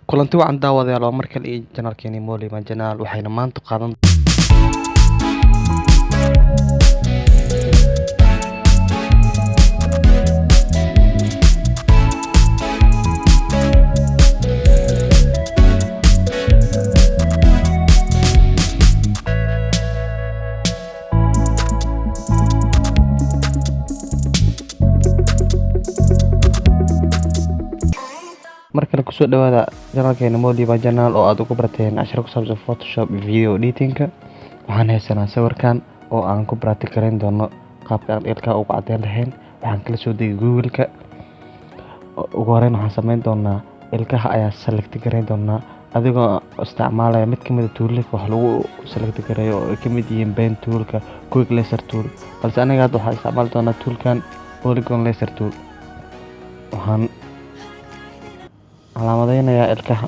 Kulanti wacan daawadayaal, waa mar kale iyo channelkeeni Molima Channel. Waxayna maanta qaadan mar kale. Kusoo dhawaada channelkeena Moliba Channel oo aad ugu barateen casharo ku saabsan Photoshop, video editing-ka. Waxaan haysanaa sawirkan oo aan ku practice gareyn doono qaabka aan ilkaha ugu cadeyn lahayn. Waxaan kala soo degay Google-ka. Ugu horeyn waxaan sameyn doonaa ilkaha ayaa select gareyn doonaa, adigoo isticmaalaya mid kamid ah toolalka wax lagu select gareeyo oo ay kamid yihiin pen toolka, quick lasso tool, balse aniga hadda waxaan isticmaali doonaa toolkan polygon lasso tool. Waxaan calaamadeynayaa ilkaha.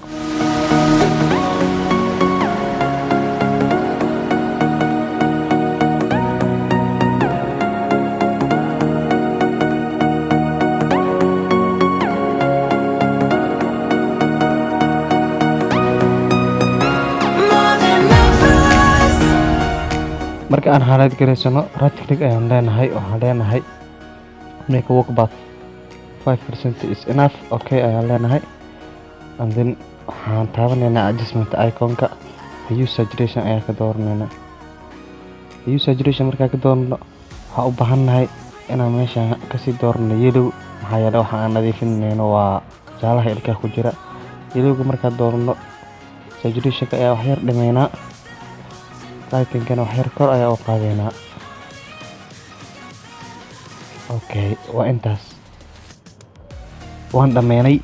More than lovers. Marka aan highlight gareysano, right click ayaan leenahay. Waxaan leenahay make work path, 5% is enough. Okay ayaan leenahay, and then waxaan taabanaynaa adjustment iconka, hue saturation ayaan ka dooranaynaa. Hue saturation markaan ka doorano, waxaan u baahannahay inaan meeshan kasii doorano yellow, maxaa yeelay waxa aan nadiifinayno waa jaalaha ilkaha ku jira. Yellowga markaan doorano, saturationka ayaa wax yar dhimaynaa, lightingkana wax yar kor ayaa u qaadaynaa. Okay, waa intaas, waan dhammeynay.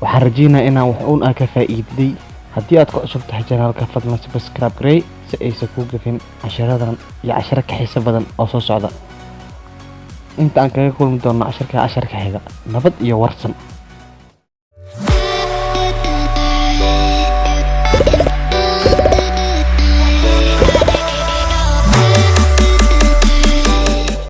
Waxaan rajeynayaa inaan wax uun aan ka faa'iiday. Haddii aad ku cusub tahay channelka, fadlan subscribe garey si aysan kuu gafin casharadan iyo casharo ka xiiso badan oo soo socda. Inta aan kaga kulmi doono casharka casharka xiga, nabad iyo warsan.